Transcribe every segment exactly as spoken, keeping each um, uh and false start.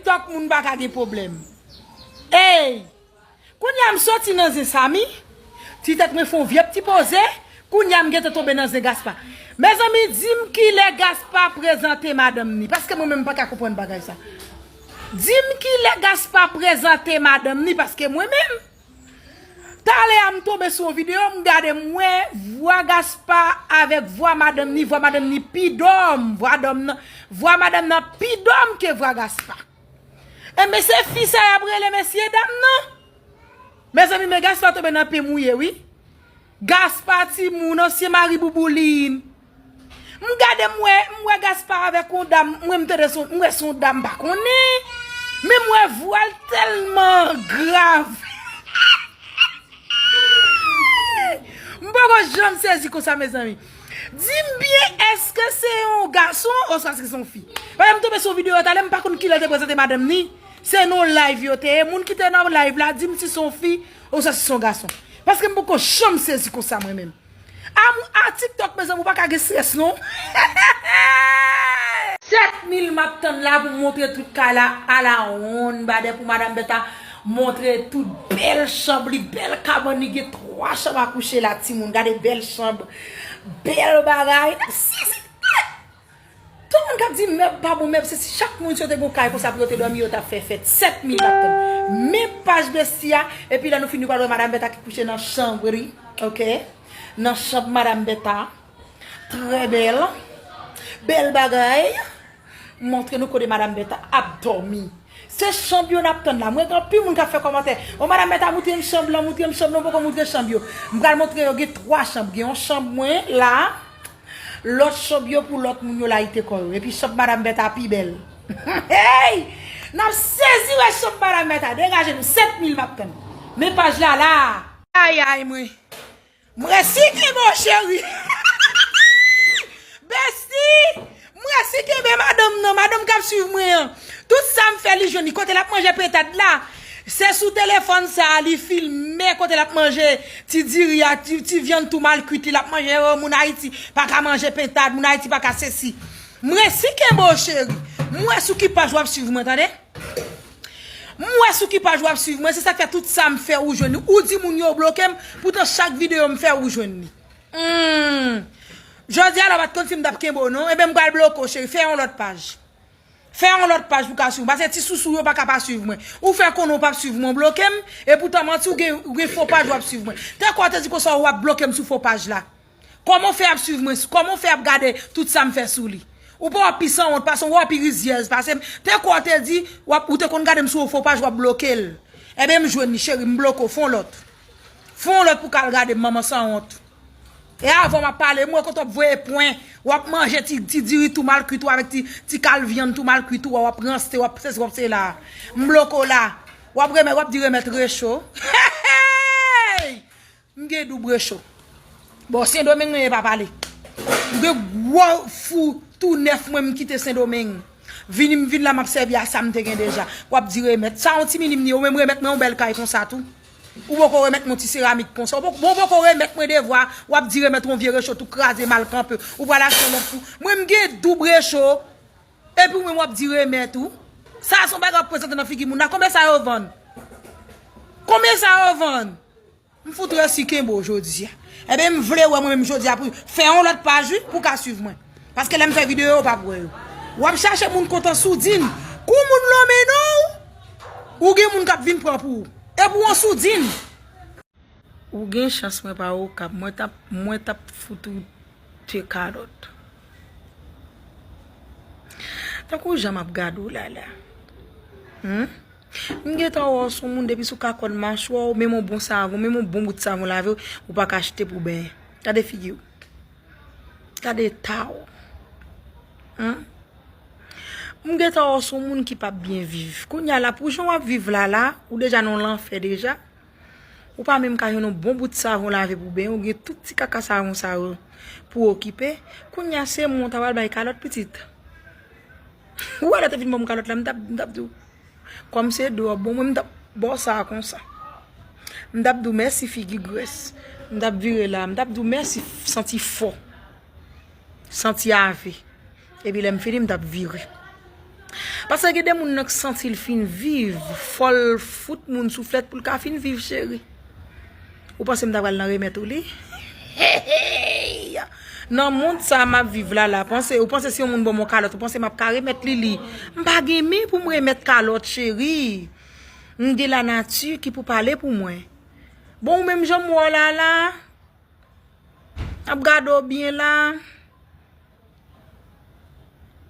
TikTok moun pa ka gen pwoblèm. Ey! Kounye a m soti nan zen Samy, ti tèt mwen fè yon vye ti poze, kounye a m gentan tonbe nan zen Gaspa. Mezanmi, di m kilè Gaspa prezante madanm ni, paske mwen menm m pa ka konprann bagay sa. Di m kilè Gaspa prezante madanm ni, paske mwen menm, talè a m tonbe sou yon videyo, m gade m wè vwa Gaspa avèk vwa madanm ni, vwa madanm ni pi dòm, vwa dòm nan, vwa madanm nan pi dòm ke vwa Gaspa. Enben se fi sa y ap rele mesye dam nan. Mezanmi, men Gaspa tonbe nan pen mouye wi. Gaspa timoun, ansyen mari Bouboulin. M gade m wè, m wè Gaspa avèk yon dam, mwen m tande son, m wè son dam m pa konnen. Men m wè vwa l tèlman grav. M poko janm sezi konsa, mezanmi. Di m byen, èske se yon gason oswa se yon fi? Paske m tonbe sou videyo a talè, m pa konn kilè l te prezante madanm ni. Se nan live yo te ye. Moun ki te nan live la, di m si se yon fi oswa si se yon gason. Paske m poko janm sezi konsa mwen menm. A, a TikTok, mezanmi, ou pa ka gen strès, non. Sèt mil m ap tann la pou m montre tout kay la, ala wonn, badè pou Madam Bèta montre tout bèl chanm li, bèl kabann li, gen twa chanm a kouche la, timoun, gade bèl chanm, bèl bagay. N ap sezi. Tout moun k ap di mèb pa bon, mèb se si chak moun si yo te gon kay konsa pou yo te dòmi, yo t ap fè fèt. Sèt mil m ap tann. Men paj Bestie a, epi lè nou fini, nou pral wè Madam Bèta ki kouche nan chanm li, oke? Nan chanm Madam Bèta. Trè bèl. Bèl bagay. Montre nou kote Madam Bèta ap dòmi. Se chanm yo n ap tann la. Mwen gen anpil moun k ap fè kòmantè. O Madam Bèta, moutre m chanm lan, moutre m chanm lan, poko moutre chanm yo. M pral montre yo, gen twa chanm. Gen yon chanm mwen la. Lòt chanm yo pou lòt moun yo layite kò yo. Epi chanm Madam Bèta pi bèl. Hey! N ap sezi wè chanm Madam Bèta. Degaje nou. Sèt mil m ap tann. Men paj la la. Ay, ay, mwen. M resi kenbe w, cheri. Bestie, m resi kenbe madanm nan, madanm k ap swiv mwen an. Tout sa m fè, li jwenn li. Kote l ap manje pentad la? Se sou telefòn sa a li filme kote l ap manje ti diri a, ti, ti vyann tou mal kwit li l ap manje. O, moun Ayiti pa ka manje pentad, moun Ayiti pa ka sesi. M resi kenbe w, cheri. M wè sou ki paj w ap swiv mwen, tande? M wè sou ki paj w ap swiv mwen, se sa k fè tout sa m fè ou jwenn li. Ou di moun yo bloke m, poutan chak videyo m fè ou jwenn li. Hmm. Jodi a la w pa t konn si m t ap kenbe w non. Enben m pral bloke w, cheri. Fè yon lòt paj. Fè yon lòt paj pou w ka swiv mwen. Paske ti sousou yo pa ka pa swiv mwen. Ou fè konnen w p ap swiv mwen, w bloke m. E poutan manti, ou gen, ou gen fo paj w ap swiv mwen. Te kwè w te di konsa w ap bloke m sou fo paj la. Kòman w fè ap swiv mwen? Kòman w fè ap gade tout sa m fè sou li? Ou pa wè w pi sanwont pase m, ou pa wè w pi rizyèz pase m. Te kwè w te di, w ap, ou te konn gade m sou yon fo paj, w ap bloke l. Enben m jwenn li, cheri, m bloke w, fè yon lòt. Fè yon lòt pou w ka al gade m, manman sanwont. E avan m ap pale, m wè kote w ap voye pwen, w ap manje ti, ti diri tou mal kwit ou avèk ti, ti kal vyann tou mal kwit ou, w ap ranse, w ap sesi, w ap sela. M bloke w la. W ap remèt, w ap di remèt recho. Hey! M gen doub recho. Bon, Sendomeng mwen ye pa pale. M gen gwo fou tou nèf mwen m kite Sendomeng. Vini m vin la m ap sèvi a sa m te gen deja. W ap di remèt. Sa yon ti minim ni, ou menm remèt mwen yon bèl kay konsa tou. Ou poko remèt mwen yon ti seramik konsa. Ou poko, bon, ou poko remèt mwen devwa. W ap di remèt yon vye recho tou kraze mal kanpe. Ou pral achte yon lòt pou. Mwen m gen doub recho. Epi ou menm w ap di remèt ou. Sa a se yon bagay w ap prezante nan figi moun la. Konbyen sa yo vann? Konbyen sa yo vann? M fout resi kenbe w jodi a. Enben, m vle wè mwen menm jodi a pou fè yon lòt paj wi, pou w ka swiv mwen. Paske lè m fè videyo yo, w p ap wè yo. W ap chache moun kontan soudin. Kou moun lonmen non w, ou gen moun k ap vin pran pou ou. E pou w an soudin. Ou gen chans mwen pa Okap, mwen t ap, mwen t ap fout ou te kalòt. Tankou jan m ap gade w la la. Hmm? M gentan wè w sou moun depi sou kakòn machwa w, menm yon bon savon, menm yon bon bout savon lave w, ou pa ka achte pou benyen. Gade figi w. Gad eta w. Humm. M gentan wè w se yon moun ki p ap byen viv. Kounye a la, pou jan w ap viv la la, ou deja nan yon lanfè deja. Ou pa menm ka jwenn yon bon bout savon lave pou benyen, ou gen tout ti kaka savon sa yo pou w okipe. Kounye a se mwen w ta pral bay kalòt pitit. Ou wè lè w te vin ban m kalòt la, m t ap, m t ap di w. Kòm se do w ap bon, mwen m t ap ba w sa a konsa. M t ap di w mèsi figi grès. M t ap vire la, m t ap di w mèsi santi fò. Santi ave. Epi lè m fini, m t ap vire. Paske gen de moun nan k santi l fin viv, fò l fout moun souflèt pou l ka fin viv, cheri. Ou panse m ta pral nan remèt ou li? Hey! Nan mond sa a m ap viv la la, panse, ou panse si yon moun ban m yon kalòt, ou panse m ap ka remèt li li? M pa gen men pou m remèt kalòt, cheri. M gen lanati ki pou pale pou mwen. Bon, ou menm jan m wè w la la, ap gade w byen la.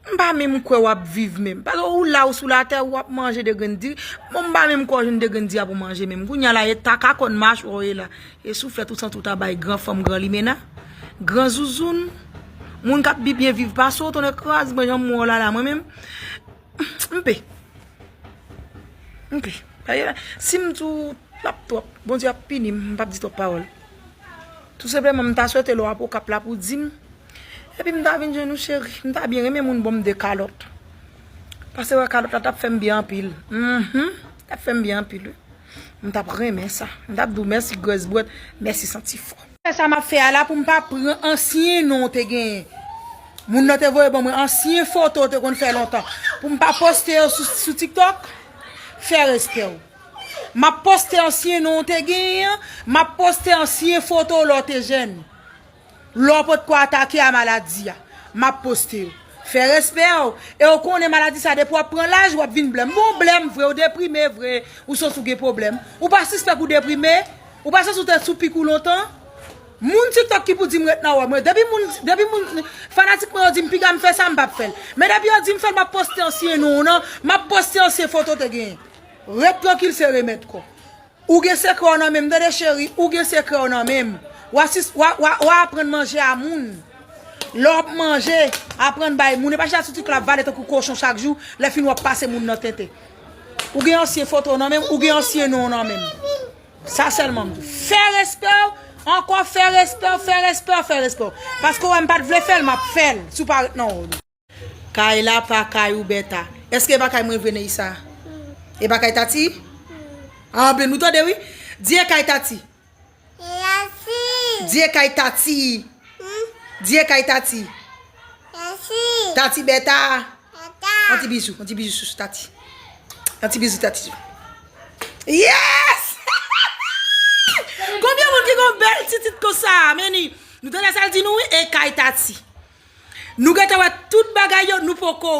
M pa menm kwè w ap viv menm. Paske ou la, ou sou latè, ou ap manje de grenn diri. Bon, m pa menm kwè w jwenn de grenn diri pou manje menm. Kounye a la, e ta kakòn machwè w ye la. E souflèt ou santi w ta bay gran fanm, gran limena, gran zouzoun. Moun k ap pi byen viv pase w, tonnè kraze mwen, jan m wè w la la, mwen menm. M pe. M pe. Si m di w, l ap twòp. Bondye ap pini m, m p ap di twòp pawòl. Tou senpleman, m ta swete lè w ap Okap la pou di m. Epi m ta vin jwenn ou, cheri. M ta byen renmen moun ban m de kalòt. Paske wè kalòt la t ap fè m byen anpil. Mhm. T ap fè m byen anpil, wi. M t ap renmen sa. M t ap di w mèsi grèsbwèt, mèsi santifò. Sa m ap fè a la pou m pa pran ansyen non w te genyen. Moun nan te voye ban mwen ansyen foto w te konn fè lontan. Pou m pa poste yo sou, sou TikTok, fè respè w. M ap poste ansyen non w te genyen an, m ap poste ansyen foto w lè w te jèn. Lè w potko atake a maladi a, m ap poste yo. Fè respè w. E w konnen maladi sa, depi w ap pran laj, w ap vin blèm. Bon, w blèm vre, w deprime vre, ou santi w gen pwoblèm. Ou pa sispèk ou deprime? Ou pa santi w te sou pik ou lontan? Moun TikTok ki pou di m ret nan wè mwen. Depi moun, depi moun, fanatik mwen yo di m piga m fè sa, m p ap fè l. Men depi yo di m fè l, m ap poste ansyen non w nan, m ap poste ansyen foto w te genyen. Ret trankil, se remèd kò. Ou gen sekrè w nan men m, tande cheri, ou gen sekrè w nan men m. W a sis, w a, w a, w a aprann manje a moun. Lè w ap manje, aprann bay moun. E pa chita sou TikTok la ap vale tankou kochon chak jou, lè fini w ap pase moun nan tenten. Ou gen ansyen foto w nan men m, ou gen ansyen non w nan men m. Sa sèlman m di w. Fè respè w, ankò fè respè w, fè respè w, fè respè w. Paske w wè m pa t vle fè l, m ap fè l, si w pa ret nan wòl ou. Kay la pa kay ou, Bèta. Èske e pa kay mwen vre, Neïsa? E pa kay Tati? Anben, nou tande, wi. Di e kay Tati. Di e kay Tati. Di e kay Tati. Tati Bèta. Yon ti bizou, yon ti bizou sou Tati. Yon ti bizou Tati. Yes! Konbyen moun ki gon bèl ti tit konsa, meni? Nou tande sa l di nou, wi, e kay Tati. Nou gentan wè tout bagay yo, nou poko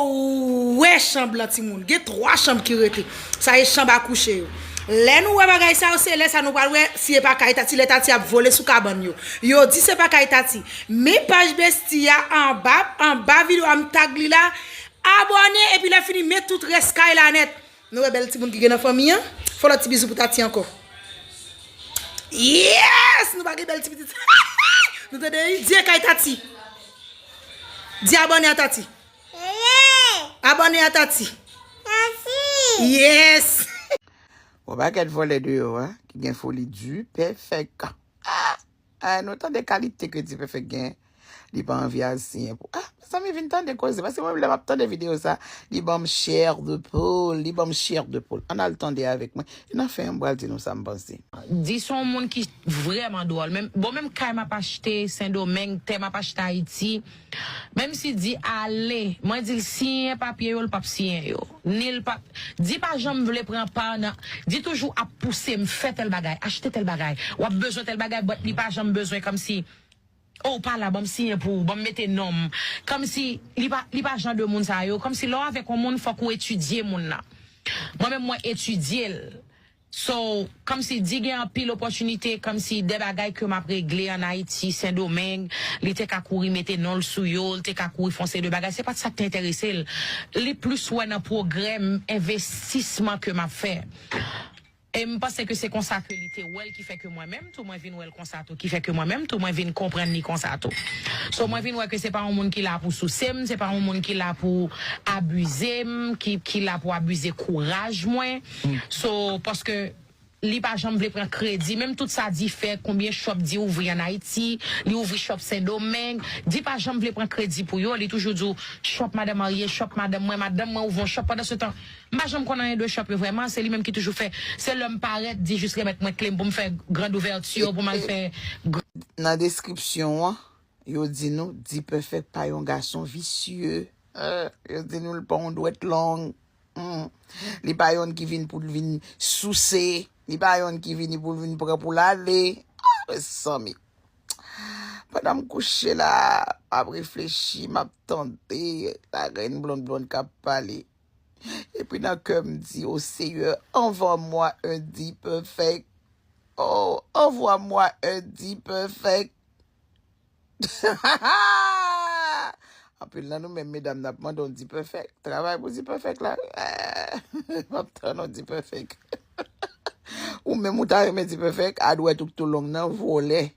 wè chanm lan, timoun. Gen twa chanm ki rete. Sa e chanm a kouche yo. Lè nou wè bagay sa yo, se lè sa nou pral wè si e pa kay Tati, lè Tati ap vole sou kabann yo. Yo di se pa kay Tati. Men paj Bestie a anba, anba videyo a m tag li la. Abòne, epi lè fini, men tout rès kay la nèt. Nou wè bèl timoun ki gen nan fanmi an? Fè lòt ti bizou pou Tati ankò. Yes! Nou pa gen bèl ti pitit. Nou tande, wi? Di e kay Tati. Di abòne a Tati. Abòne a Tati. Yes! Yon pakèt vòlè deyò a, ki gen foli di pèfèk. Ah! Ah, nou tande kalite ke Dipèfèk gen. Li pa anvi al siyen pou. Ah, mezanmi, vin tande koze. Paske mwen, lè m ap tande videyo sa, li ban m chair de poule, li ban m chair de poule. Ann al tande avèk mwen. E nan fen an, m pral di nou sa m panse. Di se yon moun ki vrèman dwòl. Menm, bon, menm kay m ap achte Sendomeng, tè m ap achte Ayiti, menm si Di ale, mwen di l siyen papye yo, l p ap siyen yo. Ni l p ap, Di pa janm vle pran pa nan, Di toujou ap pouse m fè tèl bagay, achte tèl bagay, w ap bezwen tèl bagay, but li pa janm bezwen kòmsi, oh, pa la, ban m siyen pou ou, ban m mete non m. Kòmsi li pa, li pa jan de moun sa yo. Kòmsi lè w avèk yon moun, fòk ou etidye moun nan. Mwen menm, mwen etidye l. So, kòmsi Di gen anpil opòtinite, kòmsi de bagay ke m ap regle ann Ayiti, Sendomeng, li te ka kouri mete non l sou yo, li te ka kouri fè yon seri de bagay. Se pa t sa k te enterese l. Li plis wè nan pwogrè m, envestisman ke m ap fè. E m panse ke se konsa ke li te wè l, ki fè ke mwen menm tou, mwen vin wè l konsa tou, ki fè ke mwen menm tou, mwen vin konprann li konsa tou. So, mwen vin wè ke se pa yon moun ki la pou souse m, se pa yon moun ki la pou abize m, ki, ki la pou abize kouraj mwen. So, paske li pa janm vle pran kredi. Menm tout sa Di fè, konbyen shop Di ouvri ann Ayiti, li ouvri shop Sendomeng, Di pa janm vle pran kredi pou yo. Li toujou di w, shop madanm Arye, shop madanm mwen, madanm mwen ouvri yon shop. Pandansetan, m pa janm konn anyen de shop yo vrèman, se li menm ki toujou fè. Se lè m parèt, Di jis remèt mwen kle m pou m fè grand ouvèti, pou m al fè gr- Nan deskripsyon an, yo di nou, Dipèfèk pa yon gason visye. Yo di nou l pa yon dwèt long. Hmm. Li pa yonn ki vin pou l vin souse. Li pa yonn ki vini pou l vin pran pou l ale. Ah, mezanmi. Pandan m kouche la, m ap reflechi, m ap tande la reine blonde blonde k ap pale. Epi nan kè m di, O Seyè, envoie-moi un D-Perfect. Oh, envoie-moi un D-Perfect. Anpil nan nou menm medam n ap mande yon D-Perfect. Travay pou D-Perfect la. M ap tann yon D-Perfect. Ou menm ou ta renmen D-Perfect, a dwèt ou k tou long nan, vòlè.